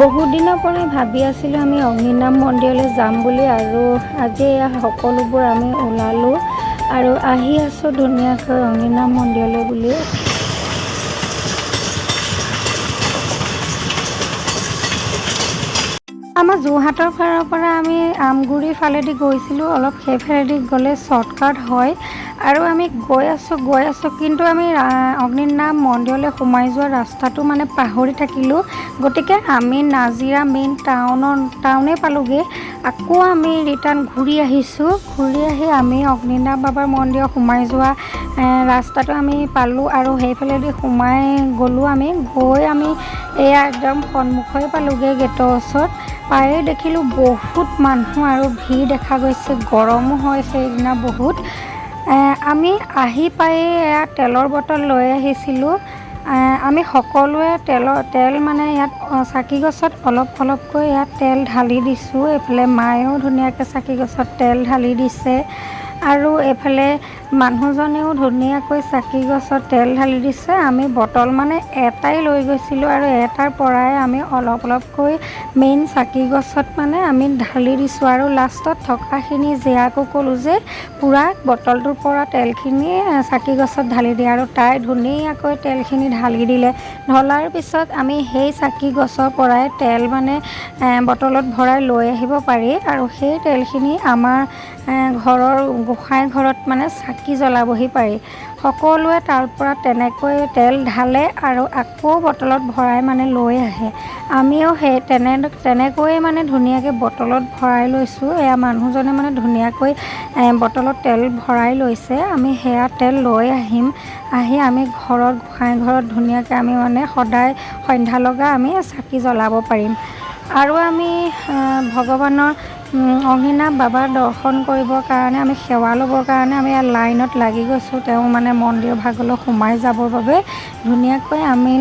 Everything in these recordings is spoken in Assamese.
বহুত দিনৰ পৰাই ভাবি আছিলোঁ আমি অগ্নিনাভ মন্দিৰলৈ যাম বুলি আৰু আজি এয়া সকলোবোৰ আমি ওলালোঁ আৰু আহি আছোঁ ধুনীয়াকৈ অগ্নিনাভ মন্দিৰলৈ বুলি। আমাৰ যোৰহাটৰ ফালৰ পৰা আমি আমগুৰিৰ ফালেদি গৈছিলোঁ, অলপ সেইফালেদি গ'লে শ্বৰ্টকাট হয়। আৰু আমি গৈ আছোঁ গৈ আছোঁ, কিন্তু আমি অগ্নিনাভ মন্দিৰলৈ সোমাই যোৱা ৰাস্তাটো মানে পাহৰি থাকিলোঁ। গতিকে আমি নাজিৰা মেইন টাউনে পালোঁগৈ। আকৌ আমি ৰিটাৰ্ণ ঘূৰি আহিছোঁ। ঘূৰি আহি আমি অগ্নিনাভ বাবাৰ মন্দিৰ সোমাই যোৱা ৰাস্তাটো আমি পালোঁ আৰু সেইফালেদি সোমাই গ'লোঁ। আমি গৈ আমি এয়া একদম সন্মুখৰে পালোঁগৈ। গেটৰ ওচৰত পায়ে দেখিলোঁ বহুত মানুহ আৰু ভিৰ দেখা গৈছে। গৰমো হয় সেইদিনা বহুত। আমি আহি পায়ে এয়া তেলৰ বটল লৈ আহিছিলোঁ। আমি সকলোৱে তেল মানে ইয়াত চাকি গছত অলপ অলপকৈ ইয়াত তেল ঢালি দিছোঁ। এইফালে মায়েও ধুনীয়াকৈ চাকি গছত তেল ঢালি দিছে আৰু এইফালে মানুহজনেও ধুনীয়াকৈ চাকি গছত তেল ঢালি দিছে। আমি বটল মানে এটাই লৈ গৈছিলোঁ আৰু এটাৰ পৰাই আমি অলপ অলপকৈ মেইন চাকি গছত মানে আমি ঢালি দিছোঁ। আৰু লাষ্টত থকাখিনি জীয়াকো ক'লোঁ যে পূৰা বটলটোৰ পৰা তেলখিনি চাকি গছত ঢালি দিয়ে, আৰু তাই ধুনীয়াকৈ তেলখিনি ঢালি দিলে। ঢলাৰ পিছত আমি সেই চাকি গছৰ পৰাই তেল মানে বটলত ভৰাই লৈ আহিব পাৰি আৰু সেই তেলখিনি আমাৰ ঘৰৰ গোঁসাই ঘৰত মানে চাকি জ্বলাবহি পাৰি। সকলোৱে তাৰ পৰা তেনেকৈ তেল ঢালে আৰু আকৌ বটলত ভৰাই মানে লৈ আহে। আমিও সেই তেনেকৈয়ে মানে ধুনীয়াকৈ বটলত ভৰাই লৈছোঁ। এয়া মানুহজনে মানে ধুনীয়াকৈ বটলত তেল ভৰাই লৈছে। আমি সেয়া তেল লৈ আহিম, আহি আমি ঘৰত গোঁসাই ঘৰত ধুনীয়াকৈ আমি মানে সদায় সন্ধ্যা লগা আমি চাকি জ্বলাব পাৰিম। আৰু আমি ভগৱানৰ অগ্নিনাভ বাবাৰ দৰ্শন কৰিবৰ কাৰণে, আমি সেৱা ল'বৰ কাৰণে আমি ইয়াত লাইনত লাগি গৈছোঁ। তেওঁ মানে মন্দিৰ ভাগলৈ সোমাই যাবৰ বাবে ধুনীয়াকৈ আমি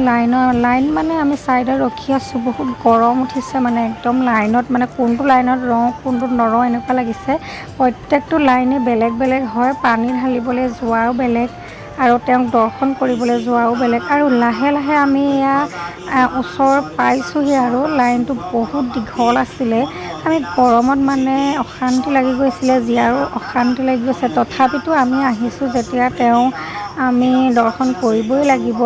লাইন মানে আমি ছাইডত ৰখি আছোঁ। বহুত গৰম উঠিছে, মানে একদম লাইনত মানে কোনটো লাইনত ৰওঁ কোনটোত নৰওঁ এনেকুৱা লাগিছে। প্ৰত্যেকটো লাইনে বেলেগ বেলেগ হয়, পানী ঢালিবলৈ যোৱাও বেলেগ আৰু তেওঁক দৰ্শন কৰিবলৈ যোৱাও বেলেগ। আৰু লাহে লাহে আমি এয়া ওচৰ পাইছোঁহি আৰু লাইনটো বহুত দীঘল আছিলে। আমি গৰমত মানে অশান্তি লাগি গৈছিলে, জীয়াৰো অশান্তি লাগি গৈছে। তথাপিতো আমি আহিছোঁ যেতিয়া তেওঁ আমি দৰ্শন কৰিবই লাগিব।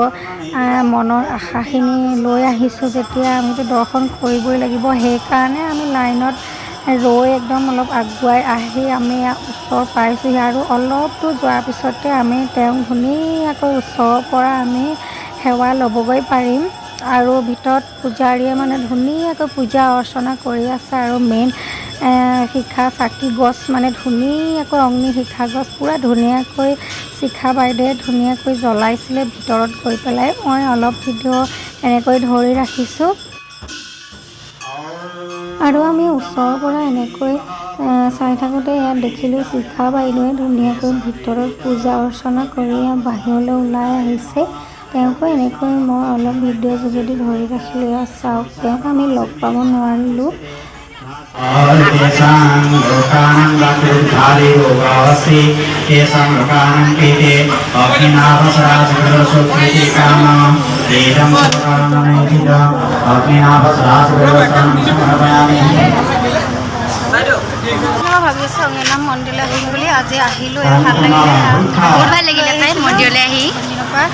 মনৰ আশাখিনি লৈ আহিছোঁ যেতিয়া আমিতো দৰ্শন কৰিবই লাগিব। সেইকাৰণে আমি লাইনত ৰৈ একদম অলপ আগুৱাই আহি আমি ওচৰ পাইছোঁহি। আৰু অলপ দূৰ যোৱাৰ পিছতে আমি তেওঁক ধুনীয়াকৈ ওচৰৰ পৰা আমি সেৱা ল'বগৈ পাৰিম। আৰু ভিতৰত পূজাৰীয়ে মানে ধুনীয়াকৈ পূজা অৰ্চনা কৰি আছে। আৰু মেইন শিখা চাকি গছ মানে ধুনীয়াকৈ অগ্নি শিখা গছ পূৰা ধুনীয়াকৈ শিখা বাইদেৱে ধুনীয়াকৈ জ্বলাইছিলে ভিতৰত গৈ পেলাই। মই অলপ ভিডিঅ' এনেকৈ ধৰি ৰাখিছোঁ। আৰু আমি ওচৰৰ পৰা এনেকৈ চাই থাকোঁতে ইয়াত দেখিলোঁ শিখা বাইদেৱে ধুনীয়াকৈ ভিতৰত পূজা অৰ্চনা কৰি বাহিৰলৈ ওলাই আহিছে। তেওঁকো এনেকৈ মই অলপ ভিডিঅ' যোগেদি ধৰি ৰাখিলোঁ। এয়া চাওক, তেওঁক আমি লগ পাব নোৱাৰিলোঁ। तेषां लोकानां वाक्युद्धारिरोगावसि तेषां लोकानां कृते अग्निनाभसरासुकृतिकाम एतं सर्वामनैथितम् अग्निनाभसरासुकृतं समर्पयामि। মই ভাবি আছোঁ অগ্নিনাভ মন্দিৰলৈ আহিম বুলি, আজি আহিলোঁ। ভাল লাগিলে। বহুত ভাল লাগিলে পাই মন্দিৰলৈ আহি। দিনৰ পৰা।